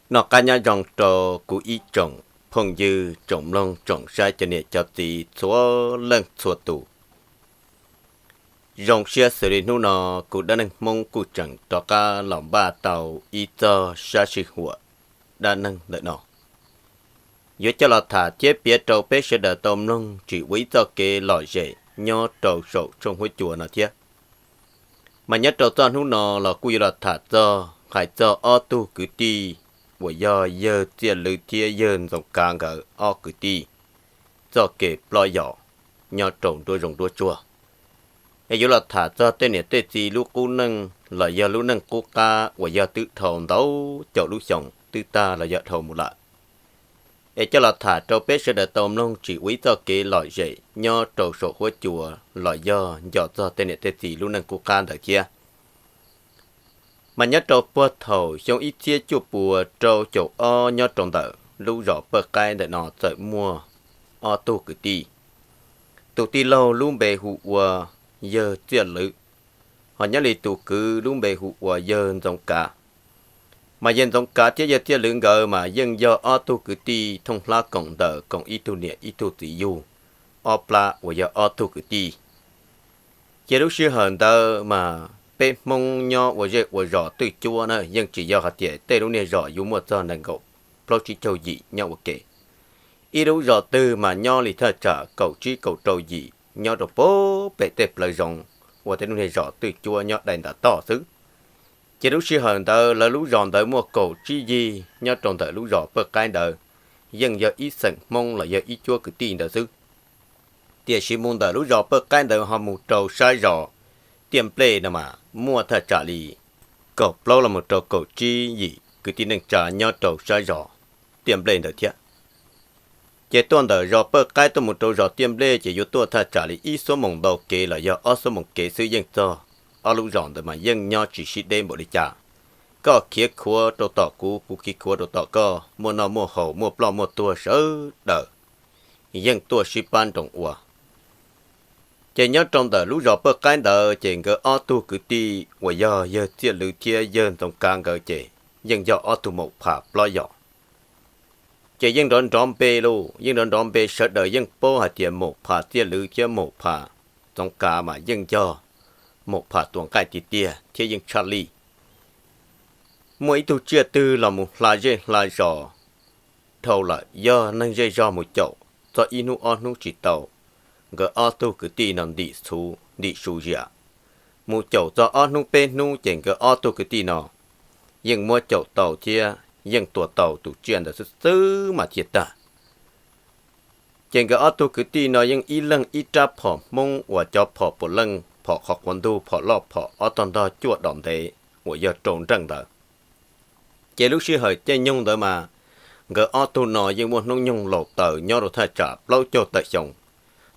Noj qab nyob zoo rau kuv ib tsoom phooj ywg, tsoom mloog, tsoom saib, cov niam cov txiv txhua leej txhua tus. Zoo siab xws li hnub no kuv Dab Neeg Hmoob kuj tseem rov qab los npaj tau ib txog sab sij huam dab neeg ntawm no, yuav coj los tham thiab piav rau peb sawv daws tau mloog tsim ua ib txoj kev lom zem nyob rau saum tshooj huab cua no thiab. Mas nyob rau txoj hnub no los kuj yuav los tham txog, hais txog ob tug kwv tij uas yog yawg Txiaj Lwm thiab yawg Ntxoov Kav nkawd ob kwv tij txoj kev ploj yos nyob rau nruab zoov nruab tsuag. Es yuav los tham txog tej niam tej txiv lub qub neej los yog lub neej qub qab uas yog twb dhau ntau caum lub xyoos twb tag los yog dhau mus lawm. Es coj los tham rau peb sawv daws tau mloog tsim ua ib txoj kev lom zem nyob rau saum huab cua los yog nco txog tej niam tej txiv lub neej qub qab ntawd thiab. Mas nyob rau puag thaum xyoo ib txhiab cuaj puas rau caum ob nyob rau ntawm lub zos Pawj Qaib ntawm no txawm muaj ob tug kwv tij. Tus tij laug lub npe hu ua yawg Txiaj Lwm, ho nyob li tus kwv lub npe hu ua yawg Ntxoov Kav. Mas yawg Ntxoov Kav thiab yawg Txiaj Lwm nkawd mas yeej yog ob tug kwv tij thooj hlab koom ntawm koom ib tug niam ib tug txiv yug ob plab uas yog ob tug kwv tij. Ces lub sij hawm ntawd mas peb Hmoob nyob ua zej ua zos twj cuab na, yeej tsis yog hais tias tej lub niag zos yuav muaj txog nees nkaum plaub tsib caug yim nyob ua ke. Ib lub zos twg mas nyob li thaj tsam kaum tsib kaum rau yim nyob rau puag pem tej plawv zoov uas tej lub niag zos twj cuab nyob dai ntas toj xwb. Ces lub sij hawm ntawd lawv lub zos ntawd muaj kaum tsib yig nyob rau ntawm lub zos Pawj Qaib ntawd, yeej yog ib xeem Hmoob los yog ib cuab kwv tij ntawd xwb. Tiam sis mus ntawm lub zos Pawj Qaib ntawd ho mus rau sab zos Tiaj Nplej no mas muaj thaj tsam li kaum plaub los mus rau kaum tsib yim kwv tij neej tsa nyob rau sab zos Tiaj Nplej ntawd thiab. Ces tuaj ntawm zos Pawj Qaib tuaj mus rau zos Tiaj Nplej ces yuav tuaj thaj tsam li ib xuab moos ntau kev los yog ob xuab moos kev xwb yeej txog ob lub zos ntawd mas yeej nyob tsis sib deb npaum li cas. Koj khiav khuav rau tom kuv, kuv khiav khuav rau tom koj, muaj noj muaj haus muaj ploj muaj tuag sawv daws yeej tuaj sib pab nroos ua. Ces nyob rau ntawm lub zos Pawj Qaib ntawd ces nkawd ob tug kwv tij uas yog yawg Txiaj Lwm thiab yawg Ntxoov Kav nkawd ces yeej yog ob tug maum phas ploj yos. Ces yeej nrov nrov npe lauj, yeej nrov nrov npe, sawv daws yeej paub hais tias maum phas Txiaj Lwm thiab maum phas Ntxoov Kav mas yeej yog maum phas tua nqaij tiag tiag thiab yeej tshaj lij. Muaj ib tug tsiaj twg los mus hla zej hla zos dhau lawm, yog neeg zej zog mus caum txog ib hnub ob hnub tsis tau, nkawd ob tug kwv tij no ntim xu, ntim su zias. Mus caum txog ob hnub peb hnub ces nkawd ob tug kwv tij no yeej muab caum tau thiab yeej tua tau tus tsiaj ntawd xwb xwb mas thiaj tag. Ces nkawd ob tug kwv tij no yeej ib leeg ib rab phom Hmoob uas cov phom puav leej, phom qhov quav ntug, phom loj, phom ob tog ntog cuaj dos ntev uas yog rau nreej ntawd. Ces lub sij hawm caij nyoog ntawd mas nkawd ob tug no yeej muaj hnub nyoog laus taws nyob rau thaj tsam plaub caug tawm xyoo.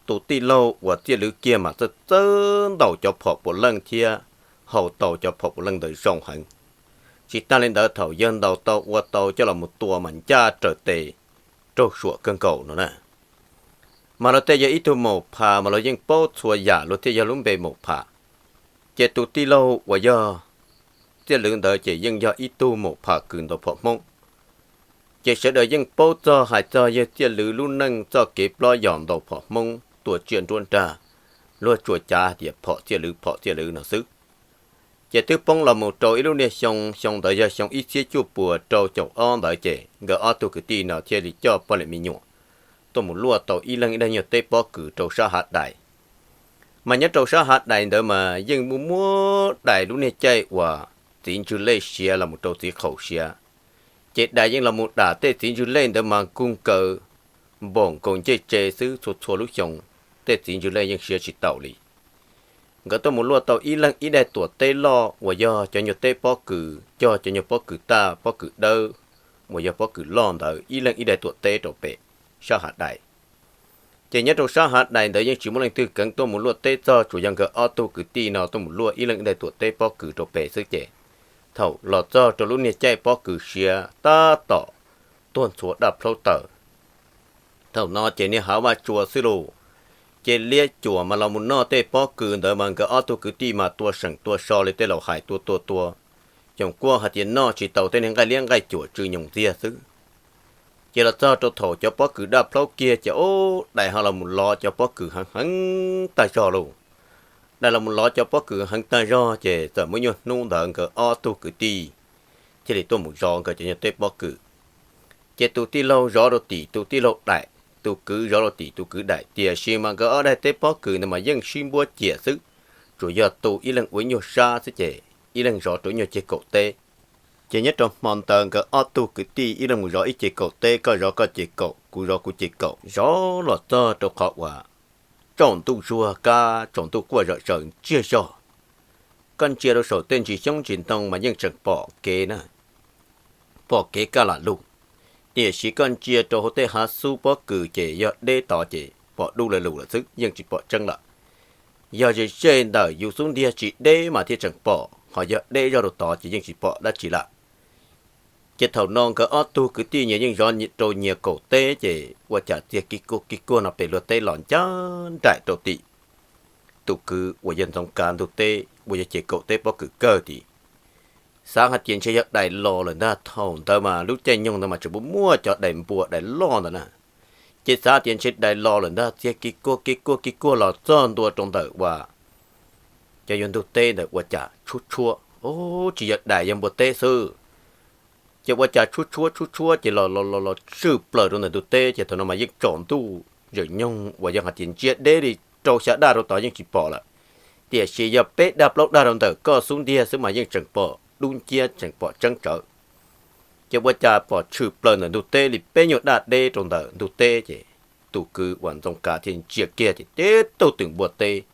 Tus tij laug uas Txiaj Lwm kiag mas txawj txawj ntaus cov phom puav leej thiab haus tau cov phom puav leej ntawd zoo heev. Tsis tag li ntawd, thaum yawg ntaus tau ua tau coj los mus tua mas ncaj raws tes, raug suam kawg nkaus no na. Mas luag tej yog ib tug maum phas mas luag yeej paub txhua yam luag thiaj yog lub npe maum phas. Ces tus tij laug uas yog Txiaj Lwm ntawd ces yeej yog ib tug maum phas kws ntaus phom Hmoob. Ces sawv daws yeej paub txog hais txog yawg Txiaj Lwm lub neej txoj kev ploj yos ntaus phom Hmoob tua tsiaj nruab nrag, luag tsuas cav hais tias phom Txiaj Lwm, phom Txiaj Lwm no xwb. Ces twb poob los mus rau ib lub niag xyoo, xyoo ntawd yog xyoo ib txhiab cuaj puas rau caum ob ntawd ces nkawd ob tug kwv tij no thiaj li coj poj niam me nyuam tuaj mus luaj tau ib leeg ib daig nyuag teb pob kws rau sab Hav Dais. Mas nyob rau sab Hav Dais ntawd mas yeej muaj muab dais lub niag caij uas txiv ntswg lej siav los mus rau txiv qhaum siav. Ces dais yeej los mus dam tej txiv ntswg lej ntawd mas nkaus nkaus, npaum nkaus ncej tse xwb, txhua txhua lub xyoo tej txiv ntswg lej yeej siav tsis taus li. Nkawd tuaj mus luaj tau ib leeg ib daig tuam teb loj uas yog cov nyuag teb pob kws, cog cov nyuag pob kws taj pob kws dawb uas yog pob kws loj ntawd ib leeg ib daig tuam teb rau pem sab Hav Dais. Ces nyob rau sab Hav Dais ntawd yeej tsis muaj leej twg keev tuaj mus luaj teb txog, tsuas yog nkawd ob tug kwv tij no tuaj mus luaj ib leeg ib daig tuam teb pob kws rau pem xwb ces thaum los txog rau lub niag caij pob kws siav tab tom tuag ntxhuav daj plhaub taws. Thaum no ces niag hav vaj tsua xwb lauj. Ces liab cuam mas los mus noj tej pob kws ntawd mas nkawd ob tug kwv tij mas tua seem tua so li tej laus hais, tua tua tua, Xyoos Kuaj hais tias noj tsis tau tej niag nqaij liab nqaij cuam tsw nyoos ntxiag xwb. Ces los txog rau thaum cov pob kws daj plaub kiag ces ub, dais ho los mus lov cov pob kws heev heev tag zog lauj. Dais los mus lov cov pob kws heev tag zog ces txawm muaj nyuag hnub ntawd nkawd ob tug kwv tij thiaj li tuaj mus zov nkawd cov nyuag teb pob kws. Ces tus tij laug zov rau tim tus tij laug daim, tus kwv zov rau tim tus kwv daim, tiam sis mas nkawd ob daim teb pob kws ntawd mas yeej sib npuab ciam xwb, tsuas yog tus ib leeg ua ib nyuag sab xwb ces ib leeg zov rau ib nyuag ceg kaum teb. Ces nyob rau hmo ntawd nkawd ob tug kwv tij ib leeg mus zov ib ceg kaum teb, koj zov koj ceg kaum, kuv zov kuv ceg kaum, zov los txog rau qhov uas tsaus ntuj zuag kab, tsaus ntuj quaj zom zaws ntsiag zog. Koj ntsia rau saum tej ntsis xyoob ntsis ntoo mas yeej tseem pom kev na, pom kev kaj lam lug. Tiam sis koj ntsia rau hauv tej hav xub pob kws ces yog deb tod ces pom dub lawm lug lawm xwb, yeej tsis pom tseeb lawm. Yog ze ze ntawm yus xub ntiag tsis deb mas thiaj tseem pom, ho yog deb zog rau tod ces yeej tsis pom dab tsi lawm. Ces thaum no nkawd ob tug kwv tij nyias yeej zov rau nyias kaum teb ces ua cas txiag kib kuag kib kuag no pem luag teb los ncaj nraim rau tim tus kwv uas yog Ntxoov Kav ntug teb uas yog ceg kaum teb pob kws kawg tim. Xav hais tias ntshe yog dais los lawm ntag, thaum ntawd mas lub caij nyoog ntawd mas tseem muaj muaj cov dais npua dais loj ntawd na. Ces xav tias ntshe dais los lawm ntag, txiag kib kuag kib kuag kib kuag los txog ntua rau ntawm uas cov yuav ntug teb ntawd ua cas tshuab tshuab, tsis yog dais yog npua teb xwb. Ces ua cas tshuab tshuab tshuab tshuab ces los los los los tshwm plaws rau ntawm ntug teb ces thaum no mas yeej tsaus ntuj zam nyoog uas yog hais tias ntsia deb li rau xya daj rau tod yeej tsis pom lawm. Tiam sis yog peb daj plaub daj rau ntawm koj xub ntiag xwb mas yeej tseem pom dub nciab tseem pom tseeb tsawv. Ces ua cas pom tshwm plaws ntawm ntug teb li peb nyuag daj deb rau ntawm ntug teb ces tus kwv uas Ntxoov Kav thiaj ntsia kiag ces tib tug twm npua teb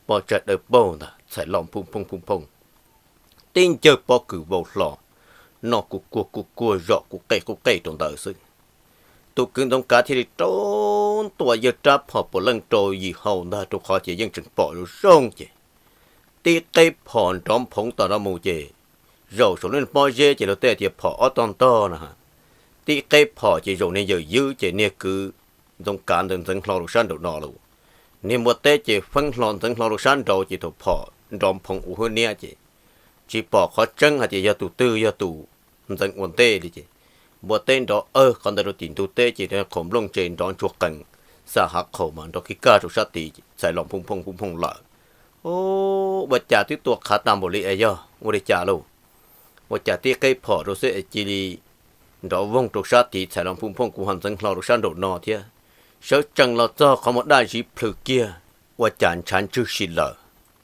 pob tsaig dawb paug ntag txhais loj phooj phooj phooj phooj, tib ncawg pob kws vau hlo, noj kuj kuag kuj kuag zom kuj qej kuj qej rau ntawd xwb. Tus kwv Ntxoov Kav thiaj li rau ntua yawg rab phom puav leej rau yim hau ntag rau qhov ces yeej tseem pom zoo zoo ces tib qeb phom nrov nphoov tom no mus ces zaum saum lub pob zeb ces luag tej tias phom ob tog ntog no. Tib qeb phom ces zaum niag yawm ywb ces niag kwv Ntxoov Kav ntawd ntxeev hlo rau sab nraum no lawm. Niag npua teb ces feeb hlo ntxeev hlo rau sab nraud ces thaum phom nrov nphoov ua huab niab ces tsis pom qhov tseeb hais tias yog tus twg yog tus ntxeev ua ntej li ces npua teb nrov awg qhov ntawd rau tim ntug teb ces qhaus nplooj ntse nrov ntsuag qees, xa hav qhaus mas nrov kig kag rau sab tid ces txhais loj phooj phooj phooj phooj lawm. Ua cas twb tua qhav tag npaum li es yog ua li cas lauj? Ua cas tib qeb phom rau xwb es cia li nrov voog rau sab tid txhais loj phooj phooj, kuv ho ntxeev hlo rau sab nraum no thiab. Sawv tsees los txog qhov muag daj zis plhws kiag, ua cas ntshav ntswg si lawm.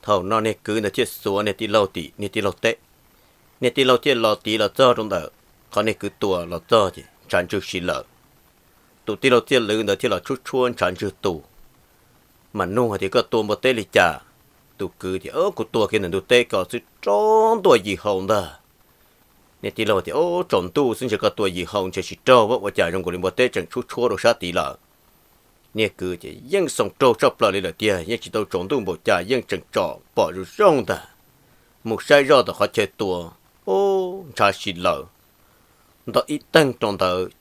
Thaum no niag kwv ntawd thiaj xuav niag tij laug tim niag tij laug teb. Niag tij laug thiaj los tid los txog rau ntawm qhov niag kwv tua los txog ces ntshav ntswg si lawm. Tus tij laug txiaj lwv ntawd thiaj los tshuab tshuab ntshav ntswg tus, mas nug hais tias koj tua npua teb li cas? Tus kwv tias kuv tua kiag ntawm ntug teb ko xwb raug ntua yim hau ntag. Niag tij laug tias tsaus ntuj xwb ntshe koj tua yim hau ntshe tsis raug, ua cas zoo nkaus li npua teb tseem tshuab tshuab rau sab tid lawm. Niag kwv tias yeej xoo raug tshaj plaws li lawm tiag, yeej tsis tau tsaus ntuj npaum cas yeej tseem tsom pom zoo zoo ntag. Mus saib zoj tom qhov chaw tua, ub, ntshav si lawm. Nto ib teeg rau ntawd,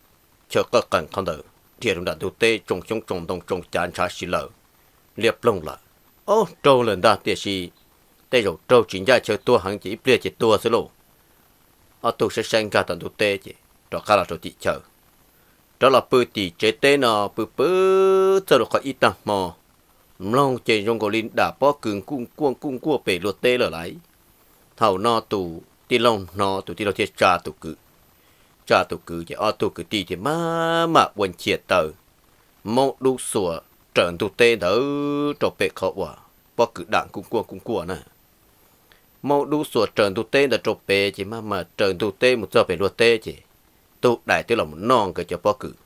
chaw qawj qees qhov ntawd dhia rau nram ntug teb tsoo xyoob tsoo ntoo tsoo cav ntshav si lawm, liab ploog lawm. Ob, raug lawm ntag, tiam sis tej zaum raug tsis ncaj chaw tuag heev ces ib pliag ces tuag xwb lauj. Ob tug saib saib nkag tom ntug teb ces rov qab los rau tim chaw. Rov los pw tim tsev teb no pw pw txog rau qhov ib tag hmo, mloog ces zoo nkaus li dam pob kws nkuj nkuaj nkuj nkuaj pem luag teb lawm lauj. Thaum no tus tij laug hnov, tus tij laug thiaj tsa tus kwv. Tsa tus kwv ces ob tug kwv tij thiaj maj mam ua nchias taw, maub dub xuas raws ntug teb ntawd rau pem qhov uas pob kws dam nkuj nkuaj nkuj nkuaj na. Maub dub xuas raws ntug teb ntawd rau pem ces maj mam raws ntug teb mus txog pem luag teb ces tug dais twb los mus noj nkawd cov pob kws.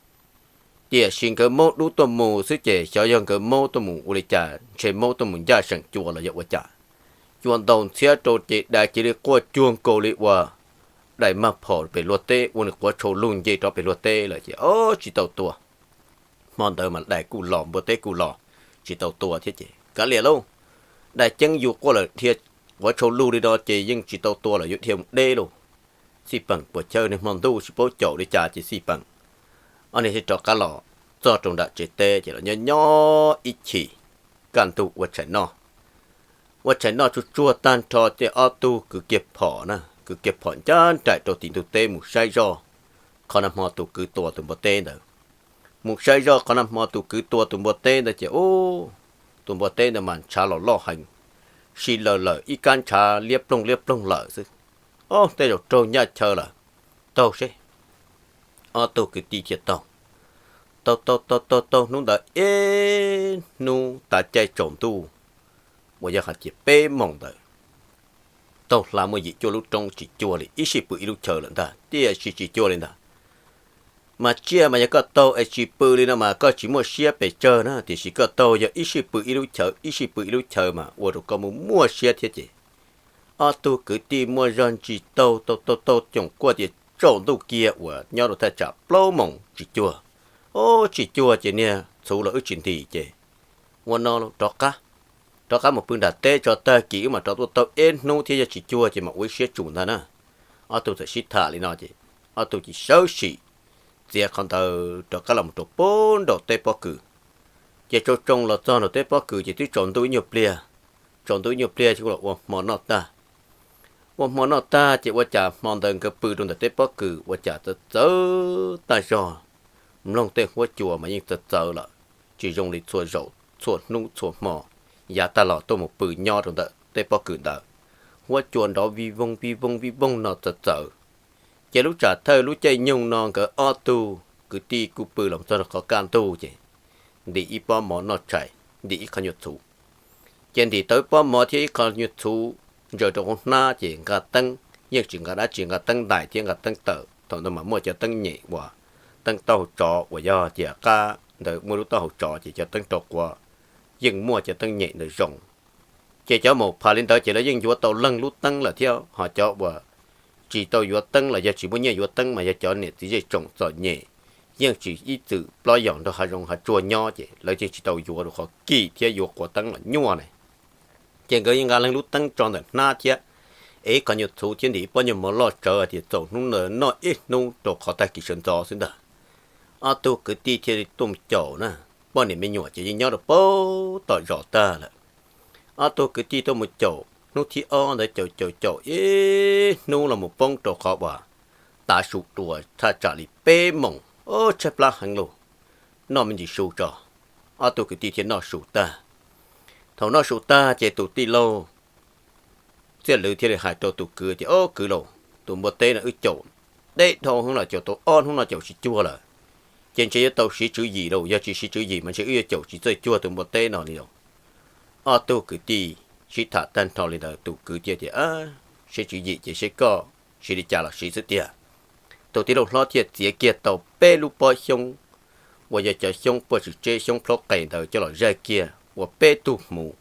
Tiam sis nkawd maub dub tuaj mus xwb ces xyov yog nkawd maub tuaj mus ua li cas, ntshe maub tuaj mus ncaj seem cua los yog ua cas. Cua ntaus ntxhiab rau ces dais cia li quaj cuag nkaus li uas dais mag phom pem luag teb ua nws quav tshau lug nce rov pem luag teb lawm ces ob tsis tau tua. Hmo ntawd mas dais kuj los npua teb kuj los, tsis tau tua thiab ces kav liam lauj. Dais ceeb yus quaj lawm dhia quav tshau lug li no ces yeej tsis tau tua lawm, yuav dhia mus deb lauj. Xij peem puas chawj, niag hmo ntuj tsis paub caum li cas ces xij peem. Ob niag thiaj rov qab los txog rau nram tsev teb ces los nyob nyob ib chim, kaj ntug ua tshais noj. Ua tshais noj tsuag tsuag tag nrho ces ob tug kwv kiag phom na, kwv kiag phom ncaj nraim rau tim ntug teb mus saib zoj qhov nag hmo tus kwv tua tus npua teb ntawd. Mus saib zoj qhov nag hmo tus kwv tua tus npua teb ntawd ces ub, tus npua teb ntawd mas ntshav los loj heev, si lawm lawm ib kab ntshav liab ploog liab ploog lawm xwb. Ob, tej zaum raug nyaj chaw lawm, taug seb. Ob tug kwv tij thiaj taug. Taug taug taug taug taug hnub ntawd ib hnub tav caij tsaus ntuj uas yog hais tias peb moos ntawd, taug hla muaj yim cuaj lub roob tsis cuag li, ib sij pw ib lub chaw lawm ntag, tiam sis tsis cuag li ntag. Mas tsiaj mas yog koj taug es tsis pw li no mas koj tsis muaj siab pes tsawg na, tiam sis koj taug yog ib sij pw ib lub chaw, ib sij pw ib lub chaw mas ua rau koj muaj muaj siab thiab ces ob tug kwv tij muaj zog ntsis taug taug taug taug coom kuaj tias tsaus ntuj kiag uas nyob rau thaj tsam plaub moos tsis cuag. Ob, tsis cuag ces niag txhuv los wb tsis ntim ces ua no rov qab, rov qab mus pw nram teb tso, tag kis wb mam rov tuaj taug ib hnub thiab, yog tsis cuag ces mam ua ib siab tsum ntag na. Ob tug txawm sib tham li no ces ob tug cia sawv sim txiav qhov ntawd rov qab los mus rau pem nraum teb pob kws. Ces tsoo tsoo los txog nraum teb pob kws ces twb tsaus ntuj ib nyuag pliag. Tsaus ntuj ib nyuag pliag ces kuj los ua hmo noj tag. Ua hmo noj tag ces ua cas hmo ntawd nkawd pw rau ntawm teb pob kws ua cas txawv txawv tag zog, mloog tej huab cua mas yeej txawv txawv lawm, tsis zoo li txhua zaus txhua hnub txhua hmo yav tag los tuaj mus pw nyob rau ntawm teb pob kws ntawd. Huab cua nrov vij voog vij voog vij voog no txawv txawv. Ces lub tsam thawj lub caij nyoog no nkawd ob tug kwv tij kuj pw los txog rau qhov kaj ntug ces ntim ib pob mov noj tshais, ntim ib qho nyuag txhuv. Ces ntim tau ib pob mov thiab ib qho nyuag txhuv ntsaws rau hauv hnab ces nqa teeb, yeej tsis nqa dab tsi, nqa teeb ntais thiab nqa teeb taws. Thaum ntawd mas muaj cov teeb nyem uas teeb taub hau tsov uas yog tias qab ntawd muaj lub taub hau tsov ces cov teeb rau quav yeej muaj cov teeb nyem ntawd zoo. Ces cov maum phas li ntawd ces lawv yeej yuav tau leej lub teeb lawm thiab, ho cov uas tsis tau yuav teeb los yog tsis muaj nyiaj yuav teeb mas yog cov niam txiv zej tsoom txom nyem, yeej tsis ib txwm plob yos nrog hav zoov hav tsuag nyob ces lawv yeej tsis tau yuav rau qhov kim thiab yuav quav teeb los nyuaj ne. Ces nkawd yeej nqa leej lub teeb tso ntawm hnab thiab, es ib qho nyuag txhuv thiab ntim ib pob nyuag mov loj tsawv hais tias txaus hnub noj ib hnub rau qhov tag kis sawv ntxov xwb ntag. Ob tug kwv tij thiaj li tuaj mus caum na, poj niam me nyuam ces yeej nyob rau pem tom zos tag lawm. Ob tug kwv tij tuaj mus caum hnub thib ob ntawd, caum caum caum ib hnub los mus poob rau qhov uas tav su dua thaj tsam li peb moos, tshaib plab heev lauj, noj me ntsis su tso. Ob tug kwv tij thiaj noj su tag. Thaum noj su tag ces tus tij laug Txiaj Lwm thiaj li hais rau tus kwv tias, Ob kwv laus, tus npua teb no wb caum deb dhau heev lawm, caum tau ob hnub no caum tsis cuag lawm. Ces ntshe yuav tau siv tswv yim lauj, yog tsis siv tswv yim mas ntshe wb yuav caum tsis txawj cuag tus npua teb no li lauj. Ob tug kwv tij sib tham tag nrho li ntawd, tus kwv thiaj tias, Siv tswv yim ces seb koj siv li cas los siv xwb tiag. Tus tij laug hlob thiaj txiav kiag tau peb lub pob xyoob uas yog cov xyoob puaj tswm tseb xyoob plhaub qes ntawd coj los zaij kiag ua peb tug hmuv,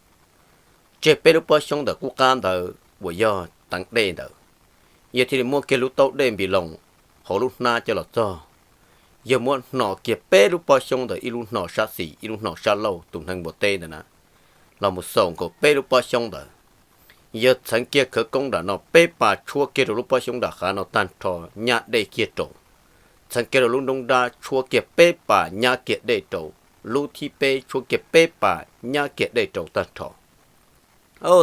tseg peb lub pob xyoob ntawm qub qab ntawd uas yog teev dej ntawd. Yawg thiaj li muab kiag lub taub dej npis loos hauv lub hnab coj los txog, yawg muab hno kiag peb lub pob xyoob ntawd, ib lub hno sab xis ib lub hno sab laug, tus neeg npua teb ntawd na, los mus xaus nkaus peb lub pob xyoob ntawd. Yawg txheev kiag khawv koob nram no peb pas tshuab kiag rau lub pob xyoob nram hav no tag nrho, nyab dej kiag rau. Txheev kiag rau lub nroob nrab tshuab kiag peb pas nyab kiag dej rau, lub thib peb tshuab kiag peb pas nyab kiag dej rau tag nrho.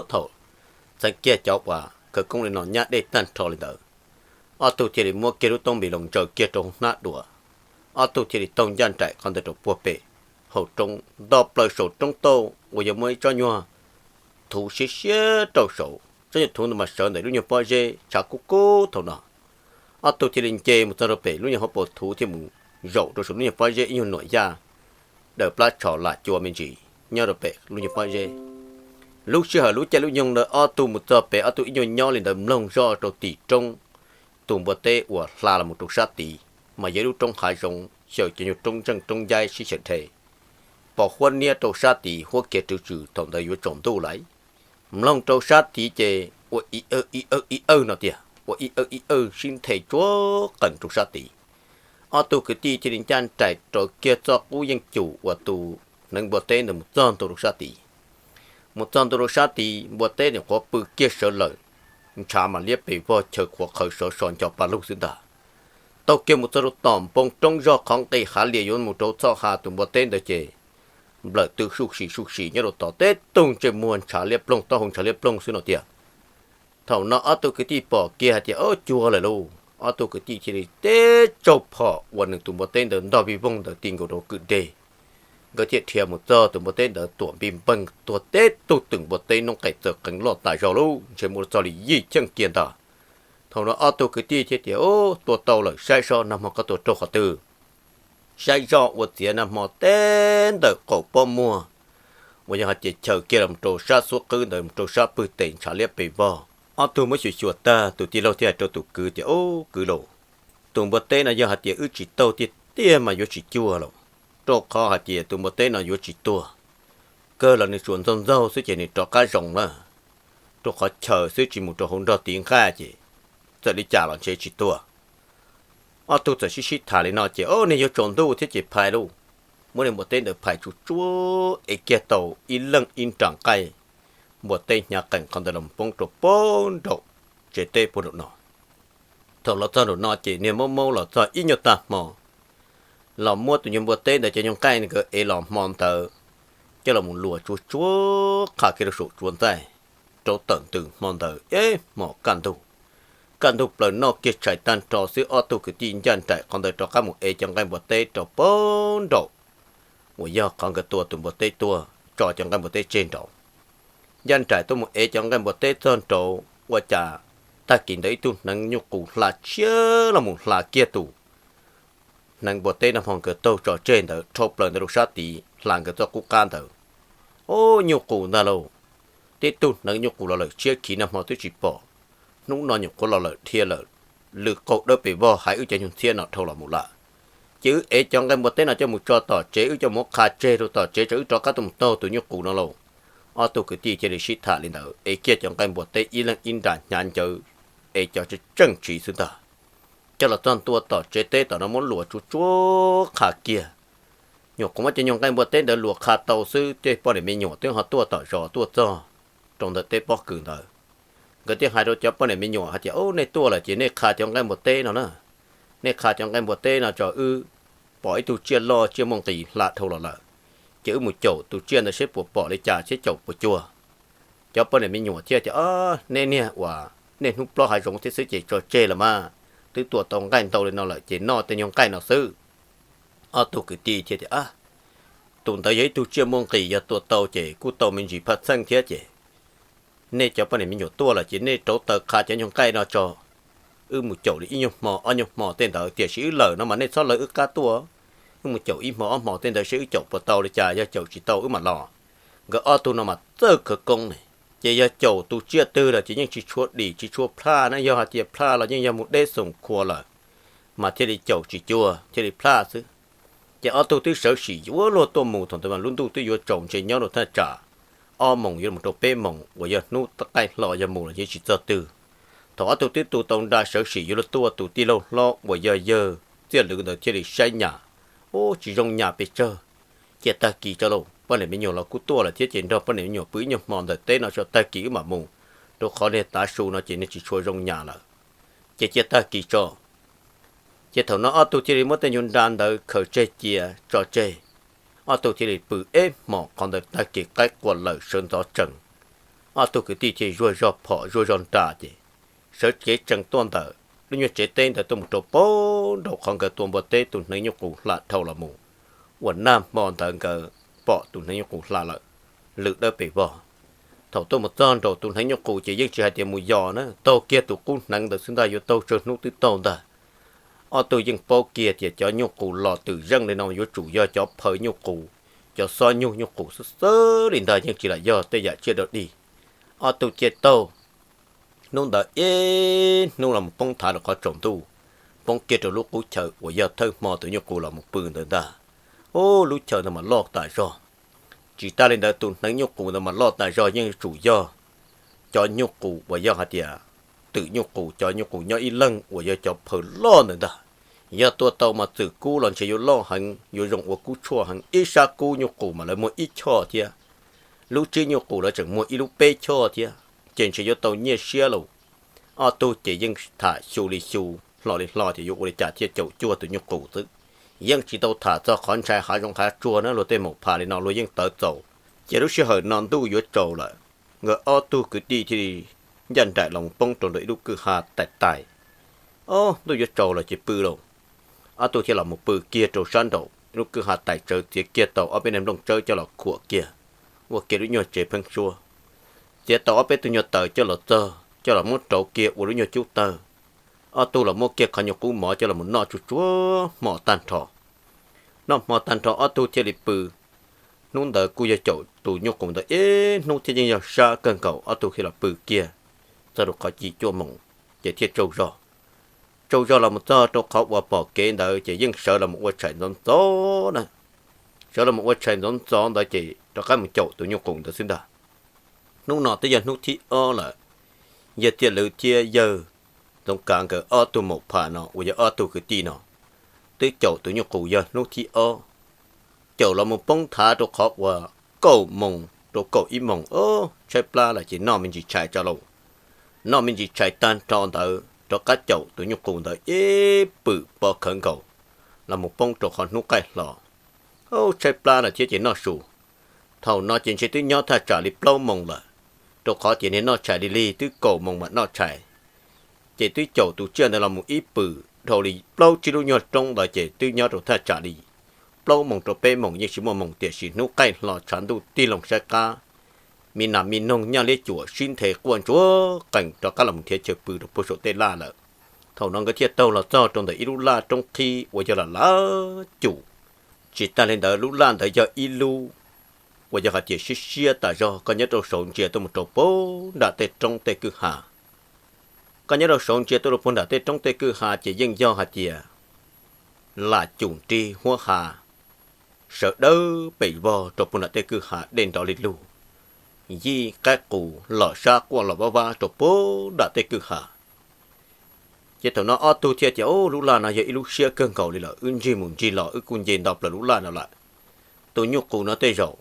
Thaum txheev kiag cov uas khawv koob li no nyab dej tag nrho li ntawd, ob tug thiaj li muab kiag lub taub npis loos ntsaws kiag rau hauv hnab dua. Ob tug thiaj li taug ncaj nraim qhov ntawd rau puag pem hauv roob, nto plaws saum roob tauj uas yog muaj ib tsob nyuag thuv siab siab rau saud. Tsob nyuag thuv ntawd mas sawv ntawm lub nyuag pob zeb tshav kub kub thaum no. Ob tug thiaj li nce mus txog rau pem lub nyuag hauv paus thuv thiab mus zaum rau saum lub nyuag pob zeb ib nyuag nuam yaj daws plab tsho lam cua me ntsis nyob rau pem lub nyuag pob zeb. Lub sij hawm lub caij lub nyoog ntawd ob tug mus txog pem, ob tug ib nyuag nyob li ntawd mloog zoj rau tim roob, tus npua teb uas hla los mus rau sab tid, mas yog ib lub roob hav zoov xyaw cov nyuag roob ntseej roob ncaib sib xyaw dhev, pom huab niab rau sab tid, huab kiav rwv tsws thaum ntawd yuav tsaus ntuj lawm. Mloog rau sab tid ces ua i awg i awg i awg no tiag, ua i awg i awg sib nthe tsuag qees rau sab tid. Ob tug kwv tij thiaj li ncaj nraim raws kiag txoj qub yeej cum uas tus hneev npua teb ntawd mus txog ntua rau sab tid. Mus txog ntua rau sab tid, npua teb nim qhuav pw kiag sawv lawm, ntshav mas liab pes vog, chaw qhuav qhawv sov so nco pa lug xwb ntag. Taug kiag mus txog rau tom npoo roob zog qhov nqis hav lias yuav mus rau txoj hav, tus npua teb ntawd ces nplawm tw suj sim suj sim nyob rau tod, teb tug ntsej muag ntshav liab ploog, taub hau ntshav liab ploog xwb no tiag. Thaum no ob tug kwv tij pom kiag hais tias, Ob, cuag lawm lauj! Ob tug kwv tij thiaj li teb tsaug phom uas nws tus npua teb ntawd ntog vij voog ntawd ti nkaus rau kwj deg. Nkawd thiaj dhia mus txog tus npua teb ntawd tuam npij npeeg tuag teb tug twm npua teb noob qes txawm qees loj tas zog lauj, ntshe muaj txog li yim cheej kiag ntag. Thaum no ob tug kwv tij thiaj tias, Ub, tua tau lawm, saib seb nag hmo koj tua raug qhov twg. Saib zoj ua txiav nag hmo teb ntawm qaum pob muag uas yog hais tias chaws kiag los rau sab xuab qwb ntawd mus rau sab pwg tes ntshav liab pes vog. Ob tug muab xyuas xyuas tag, tus tij laug thiaj hais rau tus kwv tias, Ub, kwv lauj, tus npua teb no yog hais tias wb tsis taug tiag tiag mas yuav tsis cuag lauj, rau qhov hais tias tus npua teb no yuav tsis tuag. Kawg los nws tsuas ntxaug ntxaug xwb ces nws rov qab zoo lawm, rau qhov chaws xwb tsis mus rau hauv nrog tiv nqaj ces txawm li cas los ntshe tsis tuag. Ob tug txawm sib sib tham li no ces, Ob, nej yuav tsaus ntuj thiab ces phais lauj. Muab niag npua teb ntawd phais tsuj tsuav es kiag tau ib leeg ib nra nqaij npua teb hnyav qees qhov ntawd los poob rau puag nraum tsev teb puag nraum no. Thaum los txog nraum no ces niag maub maub los txog ib nyuag tag hmo los muab tus nyuag npua teb ntawd cov nyuag nqaij nkawd ev los hmo ntawd coj los mus luas tsuj tsuav qha kiag rau saum tsuas ntxaij rau tawm ntws hmo ntawd ib hmos kaj ntug. Kaj ntug plaws noj kiag tshais tag nrho xwb ob tug kwv tij ncaj nraim qhov ntawd rov qab mus ev cov nqaij npua teb rau puag nraum uas yog qhov nkawd tua tus npua teb tuaj tso cov nqaij npua teb tseg nraud. Ncaj nraim tuaj mus ev cov nqaij npua teb txog nraud ua cas tag kis ntawd ib tug hneev nyuj qus hla tshiab los mus hla kiag tus hneev npua teb nag hmo nkawd taug tso tseg ntawd dhau plaws ntawd rau sab tid hla nkawd txoj qub qab ntawd. Ub, nyuj qus ntag lauj! Tib tug hneev nyuj qus los lawm tshiab khiv nag hmo twb tsis pom, hnub no nyuam qhuav los lawm dhia lawm, lwm qaug dawb pes vog hais wb cov nyuag ntxhiab no dhau los mus lawm. Ces wb ev cov nqaij npua teb no coj mus tso tom tsev, wb coj mus qha tseg rau tom tsev tso wb rov qab tuaj mus taug tus nyuj qus no lauj. Ob tug kwv tij thiaj li sib tham li ntawd ev kiag cov nqaij npua teb ib leeg ib nra hnyav ncawv, ev cov tseem tsis xwb ntag. Coj los txog ntua tom tsev teb tom no muab luas tsuj tsuav qha kiag. Nyuam qhuav muab cov nyuag nqaij npua teb ntawd luas qha tau xwb tej poj niam me nyuam twb ho tuaj tom zos tuaj txog rau ntawm tej pob kws ntawd. Nkawd thiaj hais rau cov poj niam me nyuam hais tias, Ub, nej tuaj lawm ces nej qha cov nqaij npua teb no na. Nej qha cov nqaij npua teb no tso wb pom ib tug tsiaj loj tsiaj muaj nqis hla dhau los lawm, ces wb mus caum tus tsiaj ntawd seb puas pom li cas thiab caum puas cuag. Cov poj niam me nyuam thiaj tias, Ob, nej niag uas nej hnub plaub hav zoov thiab xwb ces tso tseg los mas, twb tua tau nqaij ntau li no lawm ces noj tej nyuag nqaij no xwb. Ob tug kwv tij thiaj tias, Tus ntawd yog ib tug tsiaj muaj nqis, yog tua tau ces kuj tau me ntsis phaj txheej thiab ces nej cov poj niam me nyuam tuaj lawm ces nej rauv taws qha cov nyuag nqaij no tso, wb mus caum li ib nyuag hmo ob nyuag hmo tej ntawd, tiam sis wb lawm no mas nej txhob lawv wb qab tuaj. Wb mus caum ib hmo ob hmo tej ntawd seb wb caum puas tau li cas, yog caum tsis tau wb mam los. Nkawd ob tug no mas txawj khawv koob ne, ces yog caum tus tsiaj twg lawm ces yeej tsis tshua dim tsis tshua plaj na, yog hais tias plaj los yeej yog mus deb xoom khua lawm, mas thiaj li caum tsis cuag thiaj li plaj xwb. Ces ob tug twb sawv sim yuav luag tuaj mus, thaum ntawd mas lub ntuj twb yuav tsaus ntshe nyob rau thaj tsam ob moos yuav mus rau peb moos uas yog hnub qaij hlo yog mus los yeej tsis txog twg. Thaum ob tug twb tu tau nra sawv sim yuav luag tuaj, tus tij laug hlob uas yog yawg Txiaj Lwm ntawd thiaj li saib nyas, Ub, tsis zoo nyas pes tsawg. Cia tag kis tso lauj, poj niam me nyuam los kuj tuaj lawm thiab ces nrog poj niam me nyuam pw ib nyuag hmo ntawm teb no tso, tag kis wb mam mus, rau qhov niag tav su no ces nws tsis tshua zoo nyas lawm. Ces cia tag kis tso. Ces thaum no ob tug thiaj li muab tej nyuag nra ntawd khaws tseg cia tso tseg. Ob tug thiaj li pw ib hmos qhov ntawd, tag kis qaib qua lawm sawv ntxov tsees. Ob tug kwv tij thiaj zuaj zog phom zuaj zog nra ces sawv kev tsees tuaj ntawm lub nyuag tsev teb ntawd tuaj mus rau puag nraum qhov nkawd tua npua teb tus hneev nyuj qus hla dhau los mus, uas nag hmo ntawd nkawd pom tus hneev nyuj qus hla lawm lwm dawb pes vog. Thaum tuaj mus txog nraum tus hneev nyuj qus ces yeej tsis hais tias mus yos na, taug kiag tus qub hneev ntawd xwb ntag, yuav taug tsawg hnub twb taug ntag. Ob tug yeej paub kiag tias cov nyuj qus los twm zeej li no yuav tsum yog cov phaw nyuj qus, cov xob nyuj nyuj qus xwb xwb li ntag, yeej tsis lam yog tej yam tsiaj dog dig. Ob tug thiaj taug. Hnub ntawd ib hnub los poob thav rau qhov tsaus ntuj, poob kiag rau lub qub chaw uas yog thawj hmo tus nyuj qus los mus pw ntawd ntag. Ub, lub chaw ntawd mas loj tas zog. Tsis tas li ntawd tus hneev nyuj qus ntawd mas loj tas zog, yeej yuav tsum yog cov nyuj qus uas yog hais tias twm nyuj qus, cov nyuj qus nyob ib leeg uas yog cov phaw loj ntawd ntag. Yog tua tau mas txwm kub los ntshe yuav loj heev, yuav zoo ua kub tshuaj heev. Ib sab kub nyuj qus mas lawv muag ib choj thiab, lub tsib nyuj qus lawv tseem muag ib lub peb choj thiab, ces ntshe yuav tau nyiaj siab lauj. Ob tug ces yeej tham xyu li xyu, hlo li hlo tias yuav ua li cas thiaj caum cuag tus nyuj qus xwb. Yeej tsis tau tham txog qhov ntshai hav zoov hav tsuag na, luag tej maum phas li no luag yeej tawv txaus. Ces lub sij hawm no ntuj yuav tsaus lawm, nkawd ob tug kwv tij thiaj li ncaj nraim los poob rau nram ib lub kwj ha tais tais. Ob, ntuj yuav tsaus los ces pw lauj. Ob tug thiaj los mus pw kiag rau sab nraum ib lub kwj ha tais tsawv, txiav kiag tau ob peb niag nplooj tsawb coj los khuam kiag, ua kiag lub nyuag tsev pheeb suab. Txiav tau ob peb tug nyuag taws coj los txog, coj los muab rauv kiag ua lub nyuag cub tawg. Ob tug los muab kiag qhov nyuag qub mov coj los mus noj tsuag tsuag hmo tag nrho. Noj hmo tag nrho ob tug thiaj li pw. Hnub ntawd kuj yog caum tus nyuj qus ntawd ib hnub thiab yeej yog sab kawg nkaus, ob tug thiaj los pw kiag txog rau qhov yim cuaj moos ces thiaj tsaug zog. Tsaug zog los mus txog rau qhov uas pom kev ntawd ces yeej sawv los mus ua tshais ntxov ntxov na. Sawv los mus ua tshais ntxov ntxov ntawd ces rov qab mus caum tus nyuj qus ntawd xwb ntag. Hnub no twb yog hnub thib ob lawm, yawg Txiaj Lwm thiab yawg Ntxoov Kav nkawd ob tug maum phas no uas yog ob tug kwv tij no twb caum tus nyuj qus yog hnub thib ob. Caum los mus poob thav rau qhov uas kaum moos rau kaum ib moos, ob, tshaib plab lawm ces noj me ntsis tshais tso lauj. Noj me ntsis tshais tag nrho ntawd rov qab caum tus nyuj qus ntawd ib pwm pov khawv nkaus los mus poob rau qhov hnub qaij hlo. Ob, tshaib plab lawm thiab ces noj su. Thaum no ces ntshe twb nyob thaj tsam li plaub moos lawm, rau qhov tias niag noj tshais lig lig twb kaum moos mam noj tshais. Ces twb caum tus tsiaj ntawd los mus ib pwm dhau li plaub tsib lub nyuag roob ntawd ces twb nyob rau thaj tsam li plaub moos rau peb moos yeej tsis muaj moos, tiam sis hnub qaij hlo tshav ntuj tig loo saib qab, me nas me noog nyaj liab cuam sib nthe quaj ntsuag qees rov qab los mus nrhiav chaw pw rau puag saum tej laj lawm. Thaum no nkawd thiaj taug los txog rau ntawm ib lub laj roob qhib uas yog lam lav cum. Tsis tas li ntawd lub laj ntawd yog ib lub uas yog hais tias siab siab tas zog, koj nyob rau saud ntsia tuaj mus rau puag nram tej roob tej kwj ha. Koj nyob rau saud ntsia tuaj rau puag nram tej roob tej kwj ha ces yeej yog hais tias lam cum nrig huab ha, sawv dawb pes vog rau puag nram tej kwj ha, dej nrov li lug, yij qaib qus los sab quaj los vab vab rau puag nram tej kwj ha. Ces thaum no ob tug thiaj tias, Ub, lub laj no yog ib lub siab kawg nkaus li lawm, wb ntsig mus ntsig los wb kuj nce nto plaws lub laj no lawm. Tus nyuj qus no tej zaum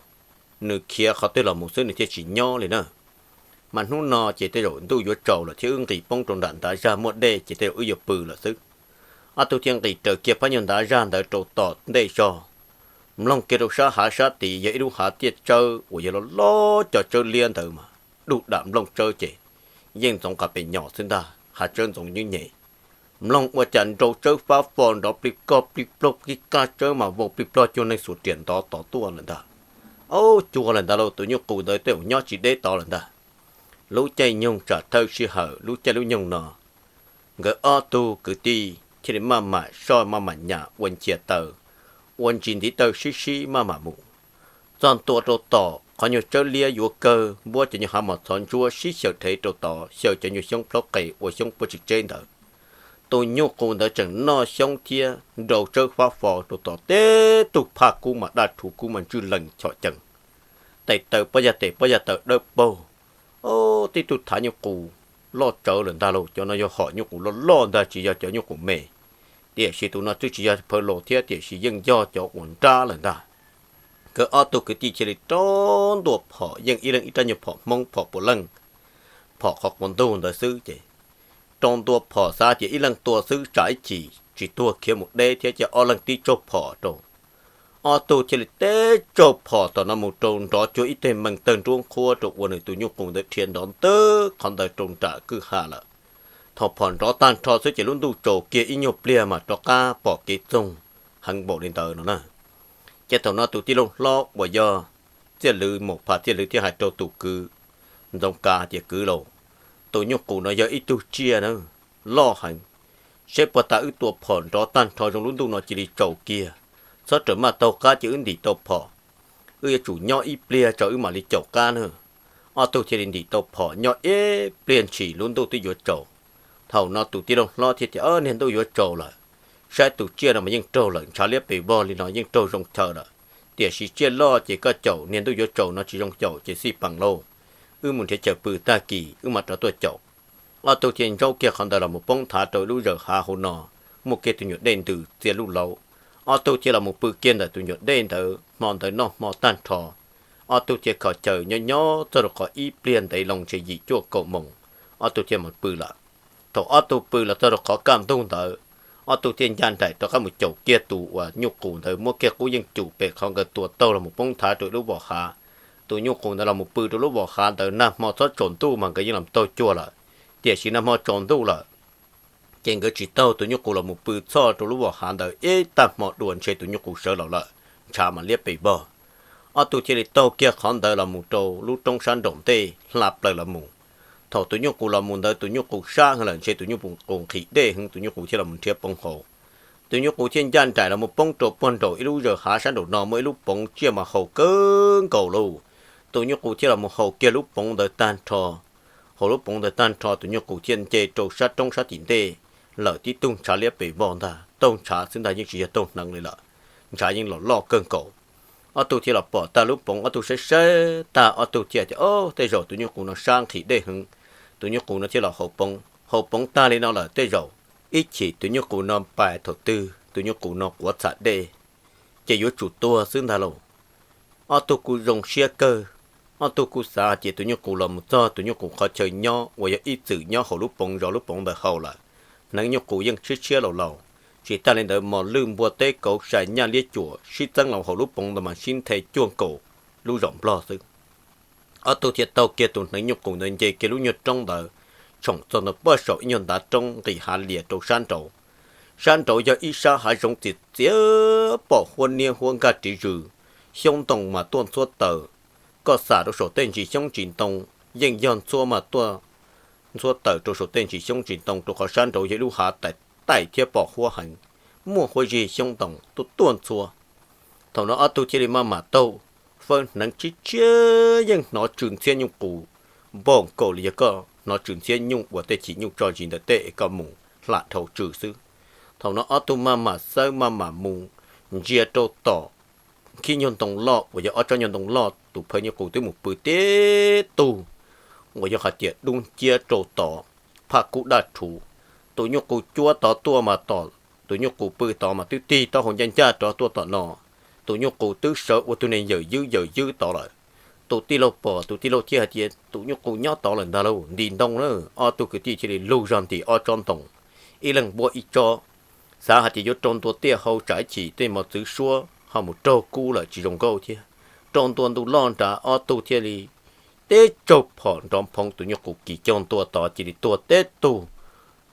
nws khiav qhov twg los mus xwb nws thiaj tsis nyob li na. Mas hnub no ces tej zaum ntuj yuav tsaus lawm thiab wb nqis poob rau nram ntav zaj muaj dej ces tej zaum wb yuav pw lawm xwb. Ob tug thiaj nqis raws kiag phab nyuag ntav zaj ntawd rau tom ntej zog, mloog kiag rau sab hav sab tid yog ib lub hav tiaj tsawb uas yog loj loj, cov tsawb liab ntawd mas dub dam nplooj tsawb ces yeej ntxoov qas pes nyos xwb ntag, hav tsawb ntxoov nyuj nyem. Mloog ua cas nrau tsawb fab fo nrov plig koj plig plog, kib kaj tsawb mas vau plig plog cuag neeg xuas riam ntov tod tuaj lawm ntag. Ub, cuag lawm ntag lauj, tus nyuj qus ntawd tej zaum nyob tsis deb tod lawm ntag. Lub caij nyoog tsam thawj sij hawm lub caij lub nyoog no, nkawd ob tug kwv tij thiaj li maj mam soj maj mam nyam ua nchias taw, ua ntsis ntiv taw sib sib maj mam mus. Txog ntua rau tom qhov nyuag tsawb liab yuav kawg, npuab cov nyuag hav mos txhov ntsuab sib xyaw dhev rau tod, xyaw cov nyuag xyoob plhaub qe ua xyoob puab tsis tseb ntawd. Tus nyuj qus ntawd tseem noj xyoob thiab nrau tsawb fab fo rau tod, teb tug phaj kub mas daj rhuv kub mas ntswj lees chom cees, tes taw pob yaj tes pob yaj taw dawb paug. Ob, tib tug thav nyuj qus loj tsawv lawm ntag lauj, cov no yog hom nyuj qus loj loj ntag, tsis yog cov nyuj qus me. Tiam sis tus no twb tsis yog phaw los thiab, tiam sis yeej yog cov uas nrab lawm ntag. Nkawd ob tug kwv tij cia li rau ntua phom, yeej ib leeg ib rab nyuag phom Hmoob, phom puav leej, phom qhov quav ntug ntawd xwb ces rau ntua phom xav tias ib leeg tua xwb tsam ib chim tsis tuag khiav mus deb thiab, ces ob leeg tib tsaug phom rau. Ob tug thiaj li tib tsaug phom tom no mus rau nrov cuag ib teg mees tawg nruab nqhuab rau ua nws tus nyuj qus ntawd dhia nrov ntwg qhov ntawd rau nram kwj ha lawm. Thaum phom nrov tag nrho xwb ces lub ntuj tsaus kiag ib nyuag pliag mas rov qab pom kev txoog heev npaum li ntawd no na. Ces thaum no tus tij laug hlob uas yog Txiaj Lwm, maum phas Txiaj Lwm thiaj hais rau tus kwv Ntxoov Kav hais tias, Kwv laus, tus nyuj qus no yog ib tug tsiaj na, loj heev. Seb puas tas wb tua phom nrov tag nrho zoo lub ntuj no cia li tsaus kiag, txhob rawm maj taug qab ces wb ntim tau phom. Wb yuav tsum nyob ib pliag tso wb mam li caum qab na. Ob tug thiaj li ntim tau phom nyob ib pliag ntshis lub ntuj twb yuav tsaus. Thaum no tus tij laug hlob thiaj tias, Niag ntuj yuav tsaus lawm, saib tus tsiaj no mas yeej raug lawm, ntshav liab pes vog li no yeej raug zoo chaw lawm. Tiam sis tsiaj loj ces koj caum niag ntuj yuav tsaus no tsis zoo caum ces xij peem lauj. Wb mus nrhiav chaw pw tag kis wb mam rov tuaj caum. Ob tug thiaj ntsaub kiag qhov ntawd los mus poob thav rau ib lub zawg hav hauv no, muaj kiag tus nyuam dej ntws txia luj lauv. Ob tug thiaj los mus pw kiag ntawm tus nyuam dej ntawd, hmo ntawd noj hmo tag nrho. Ob tug thiaj kho chaw nyob nyob txog rau qhov ib pliag ntev loo ntshe yim cuaj kaum moos, ob tug thiaj mus pw lawm. Thaum ob tug pw los txog rau qhov kaj ntug ntawd, ob tug thiaj ncaj nraim rov qab mus caum kiag tus uas nyuj qus ntawd, muab kiag qub yeej cum pem qhov nkawd tua taug los mus poob thav rau ib lub vos hav. Tus nyuj qus ntawd los mus pw rau lub vos hav ntawd, nag hmo txhob tsaus ntuj mas nkawd yeej los taug cuag lawm. Tiam sis nag hmo tsaus ntuj lawm, ces nkawd tsis taug tus nyuj qus los mus pw txhoj rau lub vos hav ntawd ib tag hmo dua ntshe tus nyuj qus sawv los lawm, ntshav mas liab pes vog. Ob tug thiaj li taug kiag qhov ntawd los mus rau lub roob sab nraum ntej hla plaws los mus. Thaum tus nyuj qus los mus ntawd tus nyuj qus sab heev lawm ntshe tus nyuj qus nqhis dej heev, tus nyuj qus thiaj los mus nrhiav poov haus. Tus nyuj qus thiaj ncaj nraim los mus poob rau puag nraum ib lub zaws hav sab nraum no muaj ib lub poov tsiaj mas haus kawg nkaus lauj. Tus nyuj qus thiaj los mus haus kiag lub poov ntawd tag nrho. Haus lub poov ntawd tag nrho tus nyuj qus thiaj nce rau sab roob sab tim ntej lawm, tib tug ntshav liab pes vog ntag, taug ntshav xwb ntag yeej tsis yog taug hneev li lawm, ntshav yeej los loj kawg nkaus. Ob tug thiaj los pom tag lub poov, ob tug saib saib tag ob tug thiaj tias, Ob, tej zaum tus nyuj qus no sab nqhis dej heev, tus nyuj qus no thiaj los haus poov. Haus poov tag li no lawm tej zaum ib chim tus nyuj qus no pais thaum twg tus nyuj qus no quav txham dej, ces yuav tsum tuag xwb ntag lauj. Ob tug kuj zoo siab kawg, ob tug kuj xav hais tias tus nyuj qus los mus txog tus nyuj qus qhov chaw nyob uas yog ib txwm nyob hauv lub poov zov lub poov ntawd haus lawm. Hneev nyuj qus yeej tshiab tshiab laus laus, tsis tas li ntawd mos lwj npua teb kauv sai nyaj liab cuam sib txeeb los hauv lub poov ntawd mas sib nthe cuag nkaus lub zos Nplog xwb. Ob tug thiaj taug kiag tus hneev nyuj qus ntawd nce kiag lub nyuag roob ntawd, tshoom txog ntawm poj saum ib nyuag ntav roob nqis hav lias rau sab nraud. Sab nraud yog ib sab hav zoov txias txias, pom huab niab huab nkaj ris zws, xyoob ntoo mas tuaj ntxhuab taws. Koj xam rau saum tej ntsis xyoob ntsis ntoo, yeej yog ntxhuab mas tuaj ntxhuab taws rau saum tej ntsis xyoob ntsis ntoo, rau qhov sab nraud yog ib lub hav taim taim thiab pom huab heev, muaj huab zig xyoob ntoo tuaj tuaj ntxhuab. Thaum no ob tug thiaj li maj mam taug, fawb hneev tsib tshiab yeej hnov tsw ntxhiab nyuj qus npaum nkaus li yog koj hnov tsw ntxhiab nyuj uas tej chim nyuj tso zis ntawm tej es koj mus hla dhau tsw xwb. Thaum no ob tug maj mam xawb maj mam mus ntsia rau tom khib nyuag ntoo loj uas yog ob tsob nyuag ntoo loj tus phawj nyuj qus twb mus pw tib tug uas yog hais tias dub nciab rau tod, phaj kub daj rhuv. Tus nyuj qus cuab tod tuaj mas tom, tus nyuj qus pw tod mas twb tig taub hau ncaj ncaj rov tuaj tom no. Tus nyuj qus twb sawv ua tus neeg yawm ywb yawm ywb tod lawm. Tus tij laug pom tus tij laug thiaj hais tias, Tus nyuj qus nyob tod lawm ntag lauj, nti ntoo na. Ob tug kwv tij thiaj li lug zog nti ob tsob ntoo, ib leeg npuab ib tsob, xav hais tias yuav rau ntua tiaj hau tsam ib chim tej mos txwv suab ho mus raug kub lawm tsis zoo nkauj thiab. Rau ntua ntu loj nrad ob tug thiaj li tib tsaug phom nrov nphoov tus nyuj qus kis caug ntua tod cia li tuag tib tug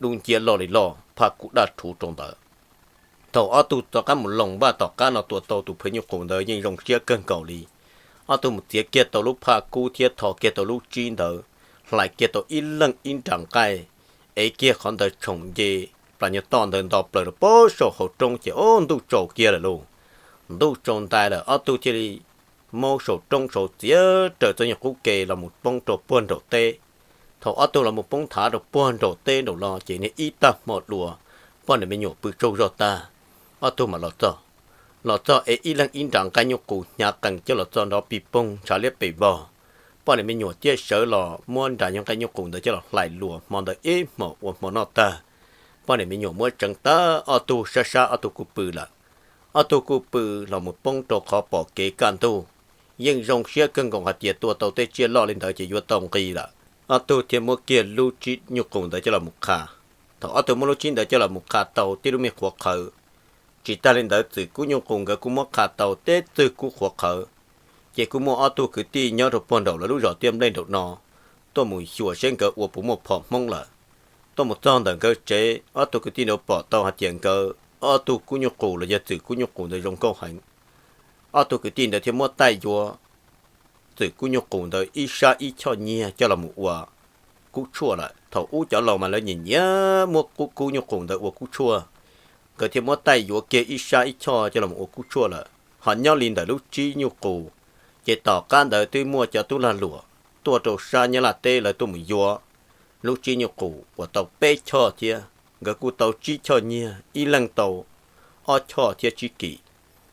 dub nciab loj li loj phaj kub daj rhuv rau ntawd. Thaum ob tug rov qab mus loos npaj tom qab no tua tau tus phawj nyuj qus ntawd yeej zoo siab kawg nkaus li. Ob tug mus txiav kiag tau lub phaj kub thiab tho kiag tau lub tsib ntawd, hlais kiag tau ib leej ib nra nqaij, ev kiag qhov ntawd tshoom nce plas nyuag toj ntawd nto plaws rau pem saum hauv roob ces ob ntuj tsaus kiag lawm lauj. Ntuj tsaus ntais lawm ob tug thiaj li maub saum roob saud txiav raws txoj nyuag qub ke los mus poob rau puag nraum teb. Thaum ob tug los mus poob thav rau puag nraum teb nraum no ces niag ib tag hmo dua, poj niam me nyuam pw tsaug zog tag, ob tug mam los txog. Los txog es ib leeg ib nra nqaij nyuj qus hnyav qees coj los txog nrov pis poog ntshav liab pes vog. Poj niam me nyuam thiaj sawv los muab nra nyuag nqaij nyuj qus ntawd coj los hlais luas hmo ntawd ib hmos ua hmo noj tag. Poj niam me nyuam muab tseev tag ob tug sab sab ob tug kuj pw lawm. Ob tug kuj pw los mus poob rau qhov pom kev kaj ntug. Yeej zoo siab kawg nkaus hais tias tua tau tej tsiaj loj li ntawd ces yuav tau nqi lawm. Ob tug thiaj muab kiag lub tsib nyuj qus ntawd coj los mus qha. Thaum ob tug muab lub tsib ntawd coj los mus qha tau tib lub me qhuav qhawv, tsis tas li ntawd txwm kub nyuj qus nkawd kuj muab qha tau tib txwg kub qhuav qhawv. Ces kuj muaj ob tug kwv tij nyob rau puag nraum lawv lub zos Tiaj Nplej nraum no tuaj mus xyuas seb nkawd ua puas muaj phom Hmoob lawm. Tuaj mus txog ntawm nkawd tsev ob tug kwv tij ntawd pom tau hais tias nkawd ob tug kub nyuj qus los yog txwm kub nyuj qus ntawd zoo nkauj heev. Ob tug kwv tij ntawd thiaj muab taij yuav txwm kub nyuj qus ntawd ib sab ib choj nyiag coj los mus ua kub tshuaj lawm. Thaum ub cov laus mas lawv nyiam nyiam muab kub kub nyuj qus ntawd ua kub tshuaj, nkawd thiaj muab taij yuav kiag ib sab ib choj coj los ua kub tshuaj lawm. Ho nyob li ntawm lub tsib nyuj qus, ces tom qab ntawd twb muaj cov tub lag luam tuaj rau sab Nyab Laj teb lawv tuaj mus yuav lub tsib nyuj qus uas tau peb choj thiab, nkawd kuj tau tsib choj nyiag, ib leeg tau ob choj thiab tsib kis.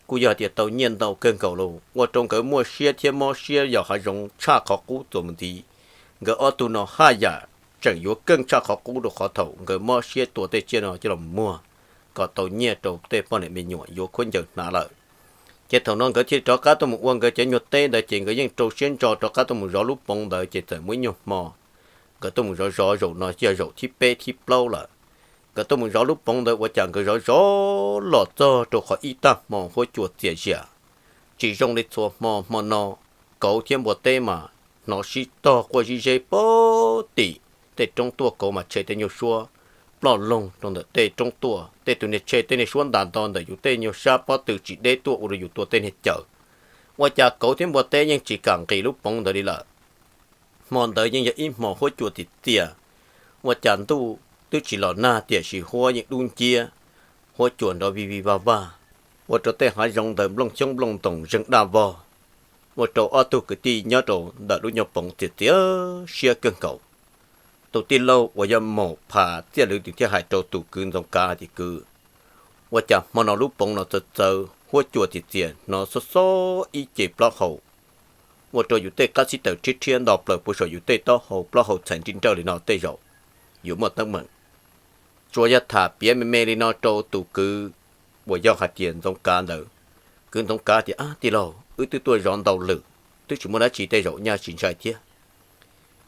Kuj yog tias tau nyiaj ntau kawg nkaus los ua rau nkawd muaj siab thiab mob siab yos hav zoov tshaj qhov qub txuas mus ntxiv. Nkawd ob tug no haj yam tseem yuav keej tshaj qhov qub rau qhov thaum nkawd mob siab tua tej tsiaj no coj los muag kom tau nyiaj rau tej poj niam me nyuam yuav khaub ncaws hnav lawm. Ces thaum no nkawd thiaj rov qab tuaj mus ua nkawd cov nyuag teb ntawd ces nkawd yeej rau siab ntso rov qab tuaj mus zov lub poov ntawd ces txawm muaj ib nyuag hmo nkawd tuaj mus zov zov zaum no yog zaum thib peb thib plaub lawm. Nkawd tuaj mus zov lub poov ntawd ua cas nkawd zov zov los txog rau qhov ib tag hmo huab cua txias zias, tsis zoo li txhua hmo. Hmo no kauv thiab npua teb mas hnov sib tog quaj zib zeb pem tim tej roob tuaj kauv mas tshe tej nyuag suab ploj loog rau ntawm tej roob tuaj, tej tus niag tshe tej niag suab ntas nto ntawm yus tej nyuag sab pob tw tsis deb tuaj ua rau yus tua tej niag cawv. Ua cas kauv thiab npua teb yeej tsis kam nqis lub poov ntawd li lawm. Hmo ntawd yeej yog ib hmo huab cua txias txias, ua cas ntuj twb tsis los nag tiam sis huab yeej dub nciab, huab cua nrov vij vij vaj vaj, ua rau tej hav zoov ntawd nplooj xyoob nplooj ntoos zeeg daj vog, ua rau ob tug kwv tij nyob rau ntawm lub nyuag poov txias txias siab kawg nkaus. Tus tij laug uas yog Maum Phas Txiaj Lwm tus thiaj hais rau tus kwv Ntxoov Kav hais tias, Kwv, ua cas hmo no lub poov no txawv txawv huab cua txias txias hnov xob xob ib ce plaub hau, ua rau yus tej qab xib taws rhiab rhiab nto plaws puag saum yus tej taub hau plaub hau txhais nrij nrawj li no tej zaum yuav muaj teeb meem. Tsuas yog tham piav me me li no rau tus kwv uas yog hais tias Ntxoov Kav ntawd. Kwv Ntxoov Kav tias, Ab tij laug, wb twb tuaj zov ntau lwm, twb tsis muaj dab tsi tej zaum nyaj tsis ntshai thiab.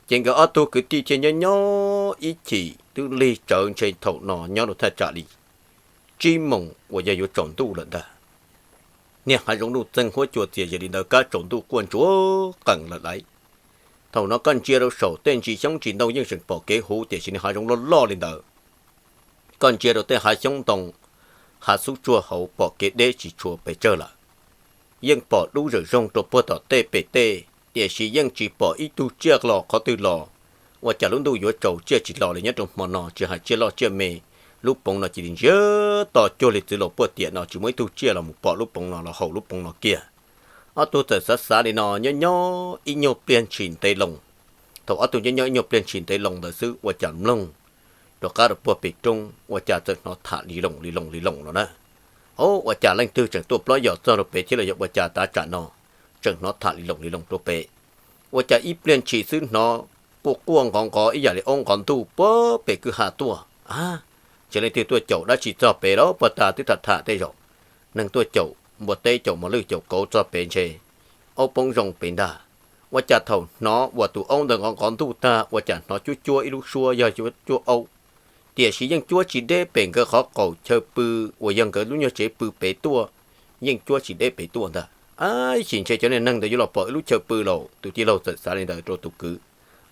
Ces nkawd ob tug kwv tij thiaj nyob nyob ib chim twb lig tsawv ntshe thaum no nyob rau thaj tsam li tsib moos uas yog yuav tsaus ntuj lawm ntag. Niag hav zoov nuj txeeg huab cua txias ze li ntawd kab tsaus ntuj quaj ntsuag qees lawm lauj. Thaum no koj ntsia rau saum tej ntsis xyoob ntsis ntoo yeej tseem pom kev huv tiam sis niag hav zoov loj loj li ntawd, koj ntsia rau tej hav xyoob ntoo, hav xub tsuag hauv pom kev deb tsis tshua pes tsawg lawm. Yeej pom dub zawm zoog rau puag tom tej pem tej, tiam sis yeej tsis pom ib tug tsiaj los qhov twg los. Ua cas lub ntuj yuav tsaus tsiaj tsis los li nyob rau hmo no, tsis hais tsiaj loj tsiaj me, lub poov no cia li ntsiag to cuag li txwv laus puag tiam no tsis muaj ib tug tsiaj los mus pom lub poov no los haus lub poov no kiag. Ob tug txawm xav xav li no nyob nyob ib nyuag pliag ntshis ntev loo. Thaum ob tug nyob nyob ib nyuag pliag ntshis ntev loo ntawd xwb ua cas mloog rov qab rau puag pem roob ua cas txawm hnov tham li loos li loos li loos no na. Ua cas leej twg tseem tuaj plob yos txog rau pem thiab los yog ua cas tav tsam no tseem hnov tham li loos li loos rau pem. Ua cas ib pliag ntshis xwb hnov quaj quaj nqov nqov ib yam li aub nqov ntuj puag pem kwj ha tuaj. Ntshe leej twg tuaj caum dab tsi txog pem los puag ta twb tham tham tej zaum neeg tuaj caum npua teb caum mos lwj caum kauv txog pem ntshe aub poob zoo pem ntag. Ua cas thaum hnov uas tus aub ntawd nqov nqov ntuj tag ua cas hnov cuab cuab ib lub suab yog cuab aub, tiam sis yeej cuab tsis deb pem nkawd qhov qaum chaw pw uas yog nkawd lub nyuag tsev pw pem tuaj, yeej cuab tsis deb pem tuaj ntag. Ab, ib chim ntshe cov niag neeg ntawd yuav los pom ib lub chaw pw lauj, tus tij laug txawm xav li ntawd rau tus kwv.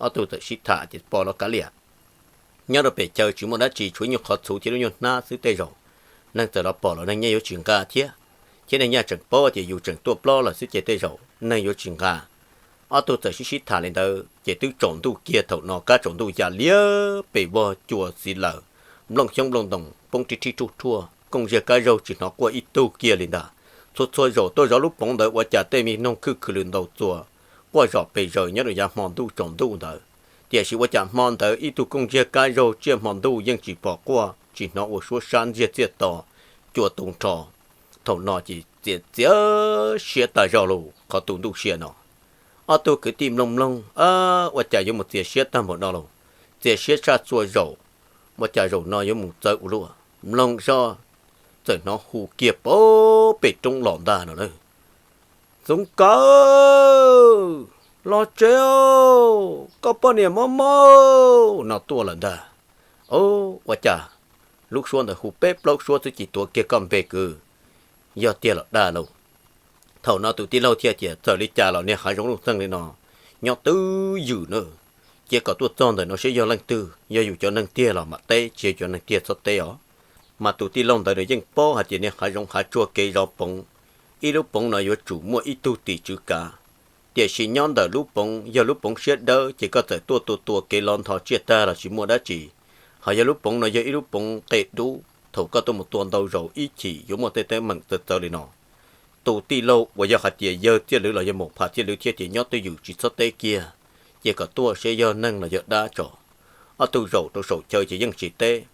Ob tug txawm sib tham tias, Pog los kav liam, nyob rau pem chaw tsis muaj dab tsi tshuav ib nyuag qhov txhuv thiab lub nyuag hnab xwb tej zaum neeg txawm los pom los neeg nyaj yuav tsis nqa thiab, thiab neeg nyaj tseem paub tias yus tseem tuaj plob lawm xwb ces tej zaum neeg yuav tsis nqa. Ob tug txawm sib sib tham li ntawd ces twb tsaus ntuj kiag thaum no kab tsaus ntuj ya liab pes vog cua txiv lawm, nplooj xyoob nplooj ntoos poob rib rhib ruj ruaj, kooj ziag kab zaug tsis hnov quaj ib tug kiag li ntag. Txhua txhua zaus tuaj zov lub poov ntawd ua cas tej me noog khwj khwv lwm ntaus txuas quaj zom pes zaws nyob rau yav hmo ntuj tsaus ntuj ntawd. Tiam sis ua cas hmo ntawd ib tug kooj ziag kab zaug tsiaj hmo ntuj yeej tsis pom quaj tsis hnov ua suab sab ntxiag txiaj to cua tu nrho. Thaum no ces txias txias siab tag zog lauj qhov tu ntuj sia no. Ob tug kwv tij mloog mloog, ua cas yuav mus txias siab tag npaum no lauj, txias siab tshaj txhua zaus, ua cas zaum no yuav mus txawv ua luaj. Mloog zoj txawm hnov hu kiag puag pem roob los ntag no na, Ntxoov Kav, los tsev, koj poj niam mob mob no tuaj lawm ntag. Ua cas lub suab ntawd hu peb plaub suab xwb ces tuav kiag koj npe kwv, yog tiag los dag lauj. Thaum no tus tij laug thiaj tias, Txawm li cas los niag hav zoov nuj txeeg li no nyob twj ywm na, cia kom tuaj txog ntawm no saib yog leej twg, yog yus cov neeg tiag los mam teb, tsis yog cov neeg tiag txhob teb os. Mas tus tij laug ntawd nws yeej paub hais tias niag hav zoov hav tsuag kev zov poov, ib lub poov no yuav tsum muaj ib tug tim tswv kav. Tiam sis nyob ntawm lub poov yog lub poov siab dawb ces koj txawm tuaj tua tua kev lov ntho tsiaj tag los tsis muaj dab tsi. Ho yog lub poov no yog ib lub poov qe dub, thaum koj tuaj mus tua ntau zaus ib chim yuav muaj tej teeb meem txawv txawv li no. Tus tij laug uas yog hais tias yawg Txiaj Lwm los yog Maum Phas Txiaj Lwm thiaj tias, Nyob twj ywm tsis txhob teb kiag, cia kom tuaj saib yog neeg los yog dab tso. Ob tug zaum rau saum chaw ces yeej tsis teb.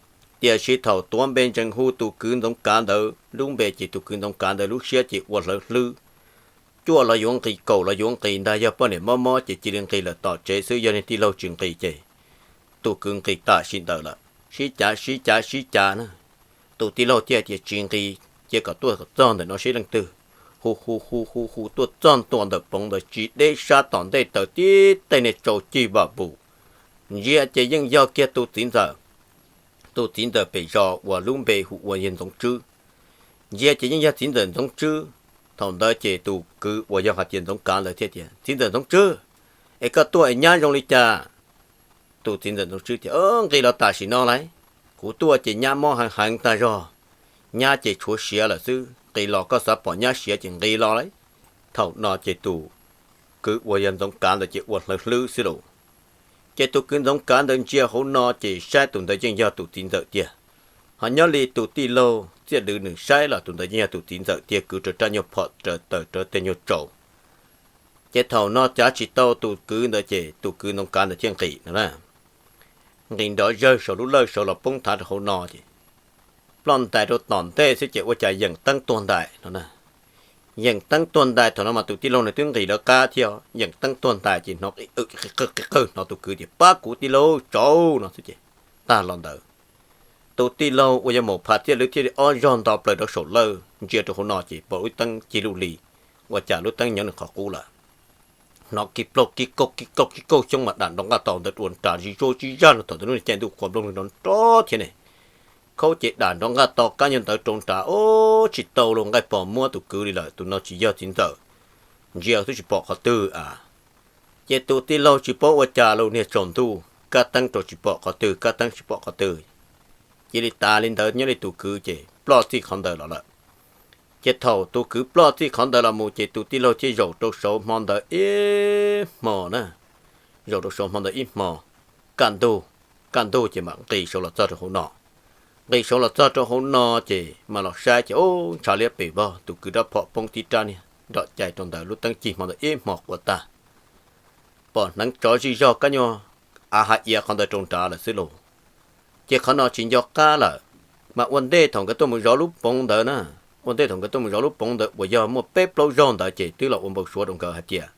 Tiam sis thaum tuav npe ntsees hu tus kwv Ntxoov Kav ntawd lub npe ces tus kwv Ntxoov Kav ntawd lub siab ces ua hlawv hlwb. Cuaj los yuav nqis, kaum los yuav nqis ntag, yog poj niam mob mob ces cia li nqis lawm tom tsev xwb, yog niag tij laug tsis nqis ces tus kwv nqis tam sim ntawd lawm. Sib cav sib cav sib cav na, tus tij laug thiaj tias, Tsis nqis, cia kom tuaj kom txog ntawm no saib leej twg. Hu hu hu hu hu tuaj txog ntua ntawm poov ntawd tsis deb sab tom ntej taws tib teg niag tsau cig vam vus. Ntsia ces yeej yog kiag tus txiv ntxawm, tus txiv ntxawm pem zos uas lub npe hu ua yawg Ntxoov Tswb. Ntsia ces yeej yog txiv ntxawm Ntxoov Tswb. Thaum ntawd ces tus kwv uas yog hais tias Ntxoov Kav ntawd thiaj tias, Txiv ntxawm Ntxoov Tswb, es koj tuaj es nyab zoo li cas? Tus txiv ntxawm Ntxoov Tswb tias, Nqis los tam sim no lauj, kuv tuaj ces nyab mob heev heev tag zog, nyab ces tshuav siav lawm xwb, nqis los koj xav pom nyab siav ces nqis los lauj. Thaum no ces tus kwv uas yog Ntxoov Kav ntawd ces ua hlawv hlwb xwb lauj. Ces tus kwv Ntxoov Kav ntawd ntsia hauv no ces saib tus ntawd yeej yog tus txiv ntxawm tiag. Ho nyob li tus tij laug Txiaj Lwm nws saib los tus ntawd yeej yog tus txiv ntxawm tiag, kwv rawv rab nyuag phom raws taws rawv tej nyuag tsaus. Ces thaum no cav tsis tau tus kwv ntawd ces tus kwv Ntxoov Kav ntawd thiaj nqis no na. Nqis nrov zawg saum lub lawj saud los poob thav rau hauv no ces ploj ntais rau tom ntej xwb ces ua cas yeem teeb tuag ntais no na. Yeem teeb tuag ntais thaum no mas tus tij laug nws twb nqis lawv qab thiab, yeem teeb tuag ntais ces hnov qi qwj qi qwj hnov tus kwv tias, Pab kuv tij laug, tsauv no xwb ces tag los ntawd. Tus tij laug uas yog Maum Phas Txiaj Lwm thiaj li ob zog nto plaws rau saum lawj ntsia rau hauv no ces pom lub teeb cig luj li, ua cas lub teeb nyob nws qhov qub lawm. Hnov kib plaug kib kaug kib kaug kib kaug xyoob mas dam nrov nqaj tau ntawd dua nras zig zuag zig zag no thaum ntawd lub caij ntuj qhua nplooj nrov nrov thiab ne. Khaub ces dam nrov nqaj tau kab nyuag ntawd rau nrad, Ob, tsis tau los nqaij pos muab tus kwv li lawm, tus no tsis yog txiv ntxawm. Ntsia twb tsis pom qhov twg a. Ces tus tij laug tsis paub ua cas los niag tsaus ntuj kab teeb rau tsis pom qhov twg, kab teeb tsis pom qhov twg. Cia li tas li ntawd nyob li tus kwv ces ploj txij qhov ntawd los lawm. Ces thaum tus kwv ploj txij qhov ntawd los mus ces tus tij laug thiaj zaum rau saud hmo ntawd ib hmo na. Zaum rau saud hmo ntawd ib hmo, kaj ntug, kaj ntug ces mam nqis saud los txog rau hauv no. Nqis saud los txog rau hauv no ces mam los saib ces ub, ntshav liab pes vog, tus kwv rab phom poob tib rab niag nrom cai rau ntawd, lub teeb cig hmo ntawd ib hmo quas tag. Pom hneev tsov zij zog kab nyuag av hav iav qhov ntawd rau nrad lawm xwb lauj. Ces qhov no tsis nco qab lawm, mas ua ntej thaum nkawd tuaj mus zov lub poov ntawd na, ua ntej thaum nkawd tuaj mus zov lub poov ntawd uas yog muaj peb plaub zaug ntawd ces twb los ua npau suav rau nkawd hais tias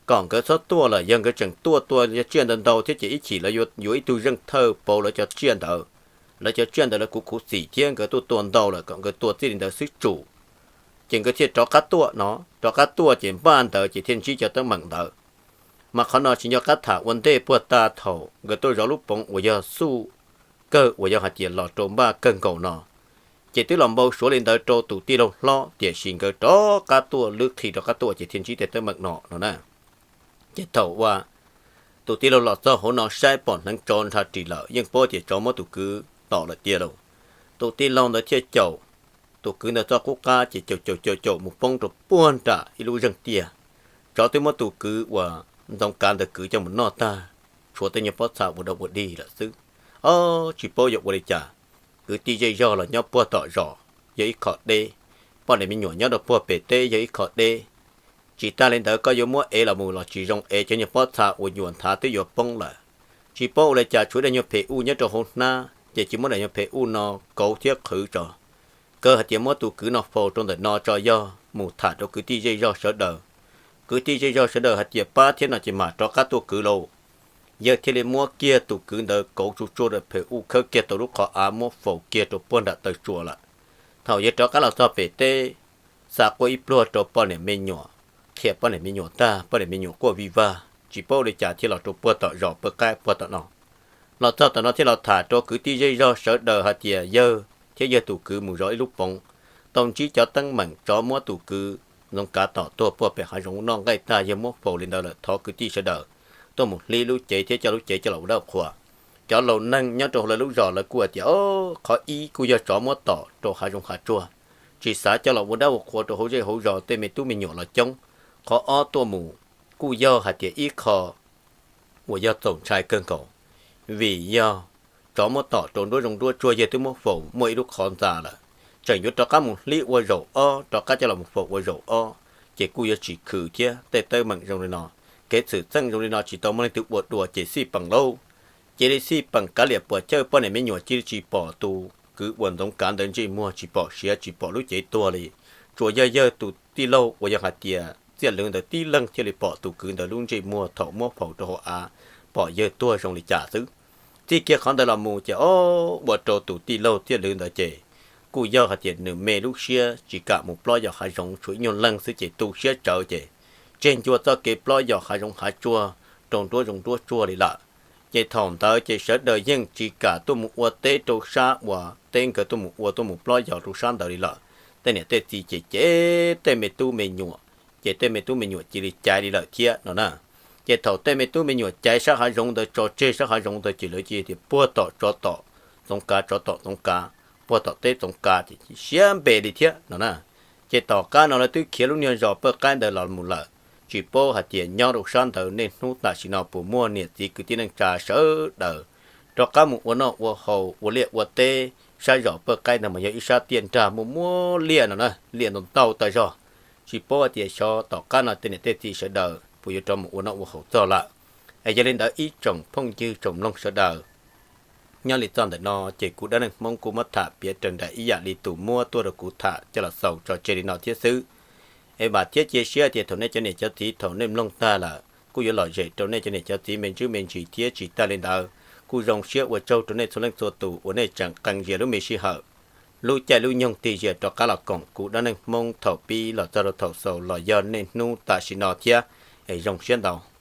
kom nkawd txhob tuaj lawm, yog nkawd tseem tuaj tuaj cov tsiaj ntau ntau thiab ces ib chim lawv yuav ib tug zeej thawj pauv lawv cov tsiaj ntawd. Lawv cov tsiaj ntawd lawv kuv khuv xim thiab nkawd tuaj tua ntau lawm, kom nkawd tua txij li ntawd xwb tsum, ces nkawd thiaj rov qab tuaj no, rov qab tuaj ces npaj ntawd ces thiaj ntsib cov teeb meem ntawd. Mas qhov no tsis nco qab tham ua ntej puag ta thaum nkawd tuaj zov lub poov uas yog xuj kawg uas yog hais tias los rau npaj kawg nkaus no, ces twb los npau suav li ntawd rau tus tij laug hlob, tiam sis nkawd rov qab tuaj lwb qhi rov qab tuaj ces thiaj ntsib tej teeb meem no no na. Ces thaum uas tus tij laug los txog hauv no saib pom hneev tsov nrhab ris lawm, yeej paub tias tsov muab tus kwv tom lawm tiag lauj. Tus tij laug ntawd thiaj caum tus kwv ntawd txoj qub qab ces caum caum caum caum mus poob rau puag nram ib lub zeej tiaj. Tsov twb muab tus kwv uas Ntxoov Kav ntawd kwv coj mus noj tag, tshuav tej nyuag pob txha ua dog ua dig lawm xwb. Ob, tsis paub yuav ua li cas, kwv tij zej zog los nyob puag tom zos yog ib qho deb, poj niam me nyuam nyob rau puag pem teb yog ib qho deb. Tsis tas li ntawd koj yuav muab ev los mus los tsis zoo ev, cov nyuag pob txha uas nyuam nthav twb yuav poob lawm. Tsis paub ua li cas tshuav daim nyuag phem uj nyob rau hauv hnab ces cia muab daim nyuag phem uj no kauv thiab qhwv tso. Kawg hais tias muab tus kwv no faus rau ntawm no tso, yog mus tham rau kwv tij zej zog sawv daws. Kwv tij zej zog sawv daws hais tias pab thiab no ces mam rov qab tuaj kwv lauj. Yawg thiaj li muab kiag tus kwv ntawd kauv tsuj tsuaj rau phem uj, khawb kiag tau lub qhov av muab faus kiag rau puag nram taw tsua lawm. Thaum yawg rov qab los txog pem teb, xa quaj ib pluag rau poj niam me nyuam, qhia poj niam me nyuam tag, poj niam me nyuam quaj vij vag tsis paub ua li cas thiaj los rau puag tom zos pw qaib puag tom no. Los txog tom no thiaj los tham rau kwv tij zej zog sawv daws hais tias yawg thiab yawg tus kwv mus zov ib lub poov, tau ntsib cov teeb meem tsov muab tus kwv Ntxoov Kav tom tuag puag pem hav zoov noj nqaij tag, yawg muab faus li ntawd lawm, thov kwv tij sawv daws tuaj mus hlib lub cev thiab coj lub cev coj los ua dab ua qhua. Cov laus neeg nyob rau hauv lawv lub zos lawv kuj hais tias, o, qhov ib kuj yog tsov muab tom rau hav zoov hav tsuag, tsis xav coj los ua dab ua qhua rau hauv zej hauv zos, tej me tub me nyuam los coob. Qhov ob tuaj mus kuj yog hais tias ib qho uas yog txaus ntshai kawg nkaus, vim yog tsov muab tom rau nruab zoov nruab tsuag, yawg twb muab faus muaj ib lub qhov ntxa lawm, tseem yuav rov qab mus hlib ua zaum ob, rov qab coj los mus faus ua zaum ob, ces kuj yuav tsis khwv thiab. Tej teeb meem zoo li no, kev txhwm txheej zoo li no tsis tau muaj leej twg ua dua ces xij peem lauj. Cia li xij peem kav liam puas chawj, poj niam me nyuam cia li tsis pom tus kwv uas Ntxoov Kav ntawd ntsej muag, tsis pom siav tsis pom lub cev tuag li. Tsuas yog yawg tus tij laug uas yog hais tias Txiaj Lwm ntawd tib leeg thiaj li pom tus kwv ntawd lub ntsej muag thaum muab faus rau hauv av, pom yawg tuag zoo li cas xwb. Txij kiag qhov ntawd los mus ces o, ua rau tus tij laug Txiaj Lwm ntawd ces kuj yog hais tias nws me lub siab tsis kam mus plob yos hav zoov, tshuav ib nyuag leeg xwb ces tu siab tsawv ces tseg ncua txoj kev plob yos hav zoov hav tsuag rau nruab zoov nruab tsuag li lawm. Ces thaum ntawd ces sawv daws yeej tsis kam tuaj mus ua teb rau sab uas teb nkawd tuaj mus ua, tuaj mus plob yos rau sab ntawd li lawm. Tej niam tej txiv ces cem tej me tub me nyuam, ces tej me tub me nyuam cia li caiv li lawm thiab no na. Ces thaum tej me tub me nyuam caiv sab hav zoov ntawd tso tseg sab hav zoov ntawd ces lawv cia tias puag tom tsov tom Txoov Kav, tsov tom Txoov Kav, puag tom teb Txoov Kav ces siab npe li thiab no na. Ces tom qab no lawv twb khiav lub niag zos Pawj Qaib ntawd los mus lawm, tsis paub hais tias nyob rau sab ntawd niaj hnub tam sim no puas muaj niam txiv kwv tij neej tsa sawv daws rov qab mus ua noj ua haus ua liaj ua teb. Sab zos Pawj Qaib ntawd mas yog ib sab tiaj nrag muaj muaj liaj no na, liaj ntau ntau tag zog. Tsis paub hais tias xyov tom qab no tej niam tej txiv sawv daws puas yuav rov mus ua noj ua haus txog lawm. Es yog li ntawd ib tsoom phooj ywg tsoom mloog sawv daws, nyob li txog ntawm no ces kuv Dab Neeg Hmoob kuj muab tham piav raws nraim ib yam li tus muab tuaj rau kuv tham coj los xaus tso tseg li no thiab xwb. Es vam thiab cia siab tias thaum nej cov niam cov txiv thaum nej mloog tag lawm kuj yuav lom zem rau nej cov niam cov txiv me ntsis me ntsis thiab. Tsis tas li ntawd kuj zoo siab ua tsaug rau nej txhua leej txhua tus uas nej tseem qee zias lub me sij hawm, lub caij lub nyoog tig zias rov qab los koom kuv Dab Neeg Hmoob thaum pib los txog rau thaum xaus los yog niaj hnub tam sim no thiab. Es zoo siab ntau.